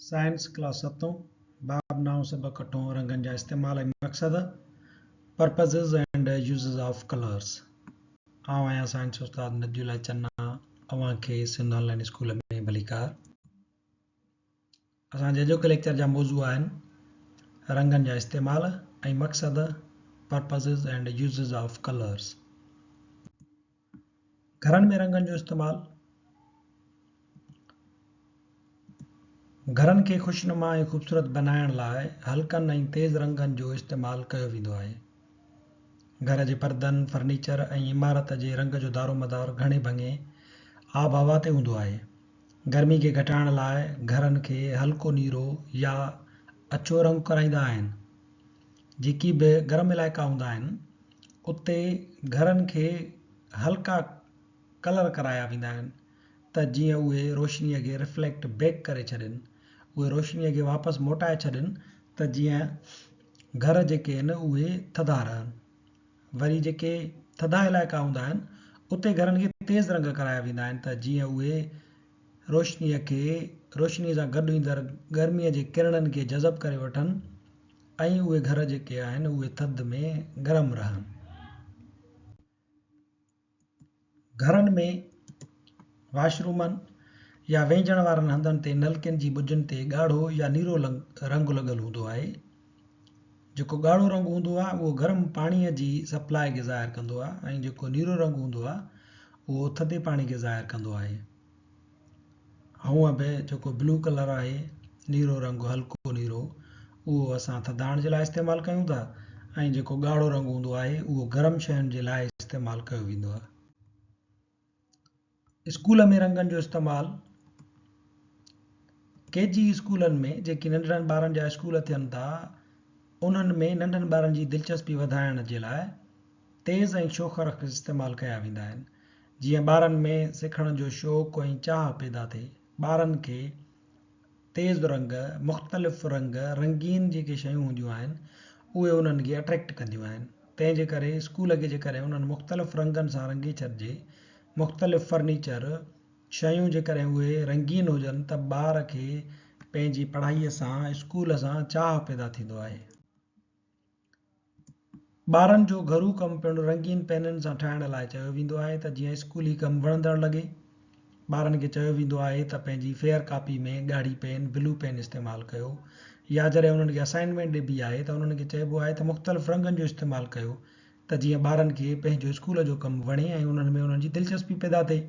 Science class ستون، باب نائون سبق اٺون رنگن جا استعمال ۽ مقصد، Purposes and Uses of Colours. آئون آهيان سائنس استاد ندي الله چنا اوهان کي سنڌ آن لائين اسڪول ۾ ڀليڪار. اسان جي اڄوڪي ليڪچر جا موضوع آهن رنگن جا استعمال ۽ مقصد، Purposes and Uses of Colours. گهرن ۾ رنگن جو استعمال گهرن کي خوشنما ۽ خوبصورت بنائڻ لاء هلڪن ۽ تيز رنگن جو استعمال ڪيو ويندو آهي. گهر جي پردن، فرنيچر ۽ عمارت جي رنگ جو دارومدار گهڻي ڀاڱي آبهوا تي هوندو آهي. گرمي کي گهٽائڻ لاء گهرن کي هلڪو نيرو يا اڇو رنگ ڪرائيندا آهن. جيڪي به گرم علائقا هوندا آهن، اتي گهرن کي هلڪا ڪلر ڪرايا ويندا آهن ته جيئن اهي روشنيء کي رفليڪٽ بيڪ ڪري ڇڏين، اهي روشنيء کي واپس موٽائي ڇڏين ته جيئن گهر جيڪي آهن اهي ٿڌا رهن. وري جيڪي ٿڌا علائقا هوندا آهن اتي گهرن کي تيز رنگ ڪرايا ويندا آهن ته جيئن اهي روشنيء کي روشنيء سان گڏ ايندڙ گرميء جي ڪرڻن کي جذب ڪري وٺن ۽ اهي گهر جيڪي آهن اهي ٿڌ ۾ گرم رهن. گهرن ۾ واش رومن يا وهنجڻ وارن هنڌن تي نلڪين جي ٻجن تي ڳاڙهو يا نيرو رنگ لڳل هوندو آهي. جيڪو ڳاڙهو رنگ هوندو آهي اهو گرم پاڻيء جي سپلاء کي ظاهر ڪندو آهي ۽ جيڪو نيرو رنگ هوندو آهي اهو ٿڌي پاڻي کي ظاهر ڪندو آهي. هونء به جيڪو بلو ڪلر آهي، نيرو رنگ، هلڪو نيرو، اهو اسان ٿڌاڻ جي لاء استعمال ڪيون ٿا ۽ جيڪو ڳاڙهو رنگ هوندو آهي اهو گرم شين جي لاء استعمال ڪيو ويندو آهي. اسڪول ۾ رنگن جو استعمال ڪي جي اسڪولن ۾ جيڪي ننڍڙن ٻارن جا اسڪول ٿين ٿا انهن ۾ ننڍن ٻارن جي دلچسپي وڌائڻ جي لاء تيز ۽ شوخ رنگ استعمال ڪيا ويندا آهن. جيئن ٻارن ۾ سکڻ جو شوق ۽ چاهه پيدا ٿئي. ٻارن کي تيز رنگ، مختلف رنگ، رنگين جيڪي شيون هونديون آهن، اهي انهن کي اٽريڪٽ ڪنديون آهن. تنهن جي ڪري اسڪول کي جيڪڏهن انهن مختلف رنگن سان رنگي ڇڏجي، مختلف فرنيچر، شيون جيڪڏهن اهي رنگين هجن ته ٻار کي پنهنجي پڙهائيء سان، اسڪول سان چاهه پيدا ٿيندو آهي. ٻارن جو گهرو ڪم پڻ رنگين پينن سان ٺاهڻ لاء چيو ويندو آهي ته جيئن اسڪولي ڪم وڻندڙ لڳي. ٻارن کي چيو ويندو آهي ته پنهنجي فيئر ڪاپي ۾ ڳاڙهي پين، بلو پين استعمال ڪيو يا جڏهن انهن کي اسائنمينٽ ڏبي آهي ته انهن کي چئبو آهي ته مختلف رنگن جو استعمال ڪيو ته جيئن ٻارن کي پنهنجو اسڪول جو ڪم وڻي ۽ انهن ۾ انهن جي دلچسپي پيدا ٿئي.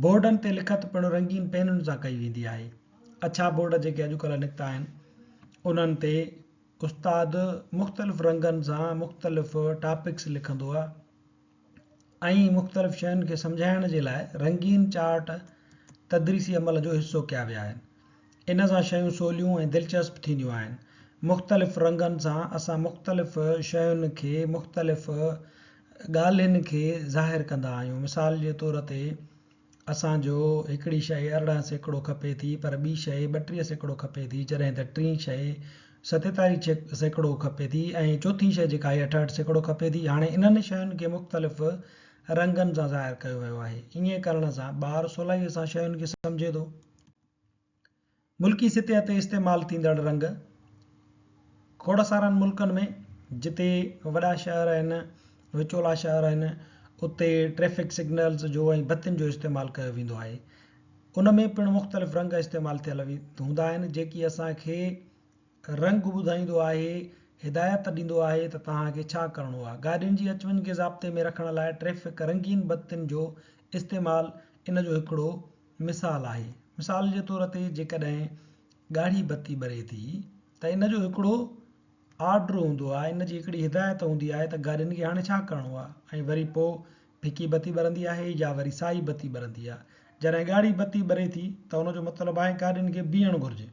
بورڊن تي لکت پڻ رنگين پينن سان ڪئي ويندي آهي. اڇا بورڊ جيڪي اڄڪلهه نڪتا آهن انهن تي استاد مختلف رنگن سان مختلف ٽاپڪس لکندو آهي ۽ مختلف شين کي سمجهائڻ جي لاء رنگين چارٽ تدريسي عمل جو حصو ڪيا ويا آهن. ان سان شيون سوليون ۽ دلچسپ ٿينديون آهن. مختلف رنگن سان اسان مختلف شين کي مختلف ڳالهين کي ظاهر ڪندا آهيون. مثال جي طور تي اسان جو هڪڙي شيء 18% کپي ٿي پر ٻي شيء 32% کپي ٿي جڏهن ته ٽين شيء 47% کپي ٿي ۽ چوٿين شيء جيڪا آهي 68% کپي ٿي. هاڻي انهن شين کي مختلف رنگن سان ظاهر ڪيو ويو آهي. ائين ڪرڻ سان ٻار سولائيء سان شين کي سمجهي ٿو. ملڪي سطح تي استعمال ٿيندڙ رنگ کوڙ سارن ملڪن ۾ جتي وڏا شهر آهن، وچولا شهر آهن، اتي ٽريفڪ سگنلز جو ۽ بتين جو استعمال ڪيو ويندو آهي. ان ۾ پڻ مختلف رنگ استعمال ٿيل هوندا آهن، جيڪي اسان کي رنگ ٻڌائيندو آهي، هدايت ڏيندو آهي ته توهان کي ڇا ڪرڻو آهي. گاڏين جي اچ وڃ کي ضابطي ۾ رکڻ لاء ٽريفڪ رنگين بتين جو استعمال ان جو هڪڙو مثال آهي. مثال جي طور تي جيڪڏهن ڳاڙهي بتي ٻري ٿي ته ان جو هڪڙو آرڊر هوندو آهي، ان جي هڪڙي هدايت هوندي آهي ته گاڏين کي هاڻي ڇا ڪرڻو آهي ۽ وري پوء ڦڪي بتي ٻرندي آهي يا وري سائي بتي ٻرندي آهي. جڏهن ڳاڙهي بتي ٻري ٿي ته ان جو مطلب آهي گاڏين کي بيهڻ گهرجي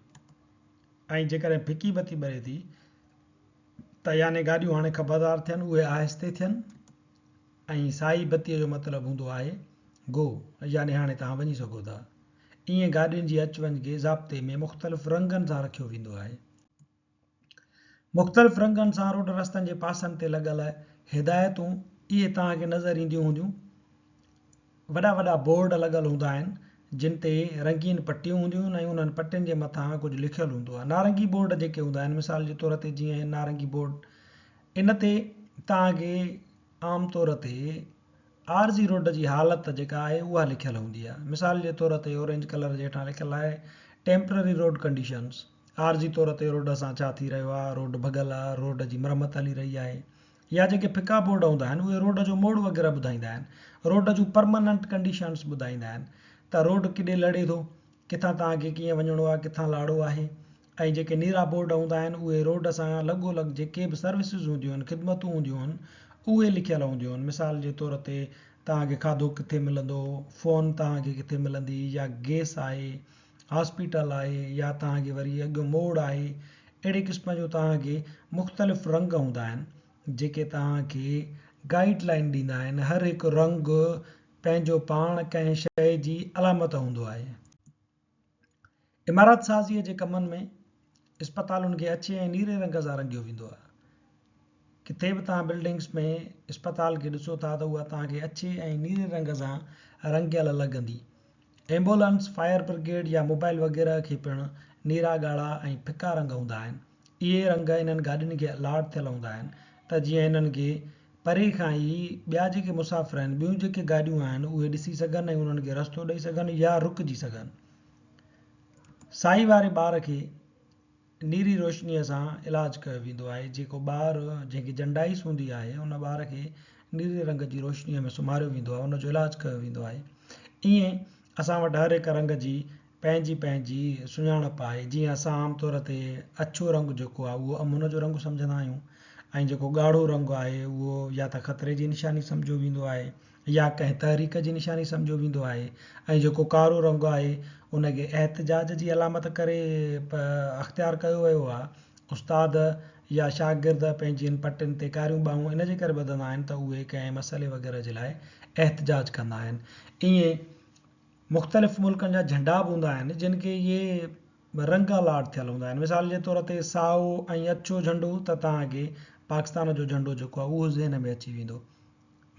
۽ جيڪڏهن ڦڪي بتي ٻري ٿي ته يعني گاڏيون هاڻي خبردار ٿين، اهي آهستي ٿين. ۽ سائي بتيء جو مطلب هوندو آهي گو يعني هاڻي توهان وڃي سگهو ٿا. ائين گاڏين جي اچ وڃ کي ضابطي ۾ مختلف رنگن سان رکيو ويندو آهي. مختلف رنگن سان روڊ رستن جي پاسن تي لڳل هدايتون اهي توهان کي نظر اينديون هونديون. وڏا وڏا بورڊ لڳل هوندا آهن جن تي رنگين پٽيون هونديون آهن ۽ انهن پٽين جي مٿان ڪجهه لکيل هوندو آهي. نارنگي بورڊ جيڪي هوندا آهن مثال جي طور تي جيئن هي نارنگي بورڊ ان تي توهان کي عام طور تي عارضي روڊ جي حالت جيڪا آهي اها لکيل هوندي آهي. مثال جي طور تي اورينج ڪلر جي هيٺان لکيل آهي ٽيمپرري روڊ ڪنڊيشنز عارضي طور تي روڊ سان ڇا ٿي رهيو آهي، روڊ ڀڳل آهي، روڊ جي مرمت هلي رهي آهي. يا جيڪي ڦڪا بورڊ هوندا آهن اهي روڊ جو موڙ وغيره ٻڌائيندا آهن، روڊ جون پرماننٽ ڪنڊيشنس ٻڌائيندا آهن ته روڊ ڪيڏي لڙي ٿو، ڪٿان توهان کي ڪيئن وڃڻو آهي، ڪٿان لاڙو آهي ۽ جيڪي نيرا بورڊ هوندا آهن اهي روڊ سان لڳو لڳ جيڪي به سروسز هونديون آهن، خدمتون هونديون آهن اهي لکيل هونديون آهن، مثال جي طور تي توهان کي کاڌو ڪٿي ملندو، فون توهان کي ڪٿي ملندي يا گيس آهي، هاسپيٽل آهي يا توهان کي وري اڳيون موڙ آهي اهڙي قسم جو توهان کي مختلف رنگ هوندا آهن جيڪي توهان کي گائيڊ لائين ڏيندا آهن هر هڪ رنگ پنهنجو پاڻ ڪنهن شيء جي علامت هوندو آهي. عمارت سازيء جي ڪمن ۾ اسپتالن کي اڇي ۽ نيري رنگ سان رنگيو ويندو آهي. ڪٿي به توهان بلڊنگس ۾ اسپتال کي ڏسو ٿا ته اها توهان کي اڇي ۽ نيري رنگ سان رنگيل لڳندي. ايمبولنس، فائر برگيڊ يا موبائل وغيره کي پڻ نيرا، ڳاڙها ۽ ڦڪا رنگ هوندا آهن. اهي رنگ انهن گاڏين کي الاٽ ٿيل هوندا آهن ته جيئن انهن کي پري کان ئي ٻيا جيڪي مسافر آهن، ٻيون جيڪي گاڏيون آهن اهي ڏسي سگهن ۽ انهن کي رستو ڏئي سگهن يا رڪجي سگهن. سائي واري ٻار کي نيري روشنيء سان علاج ڪيو ويندو آهي. جيڪو ٻار جنهن کي جنڊائيس هوندي آهي، ان ٻار کي نيري رنگ جي روشنيء ۾ سمهاريو ويندو آهي، ان جو علاج ڪيو ويندو آهي. ائين اسان وٽ هر هڪ رنگ جي پنهنجي پنهنجي سڃاڻپ آهي. جيئن اسان عام طور تي اڇو رنگ جيڪو آهي اهو امن جو رنگ سمجهندا آهيون ۽ جيڪو ڳاڙهو رنگ آهي اهو يا ته خطري جي نشاني سمجهيو ويندو آهي. يا ڪنهن تحريڪ جي نشاني سمجهيو ويندو آهي ۽ جيڪو ڪارو رنگ آهي ان کي احتجاج جي علامت ڪري اختيار ڪيو ويو آهي. استاد يا شاگرد پنهنجين پٽين تي ڪاريون ٻانهون ان جي ڪري ٻڌندا آهن ته اهي ڪنهن مسئلي وغيره جي لاء احتجاج ڪندا آهن. ائين مختلف ملڪن جا جهنڊا به هوندا آهن جن کي اهي رنگ الاٽ ٿيل هوندا آهن. مثال جي طور تي سائو ۽ اڇو جهنڊو ته توهان کي پاڪستان جو جهنڊو جيڪو آهي اهو ذهن ۾ اچي ويندو.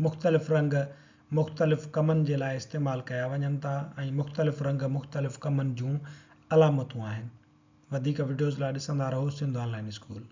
مختلف رنگ مختلف ڪمن جي لاء استعمال ڪيا وڃن ٿا ۽ مختلف رنگ مختلف ڪمن جون علامتون آهن. وڌيڪ وڊيوز لاء ڏسندا رهو سنڌ آن لائين اسڪول.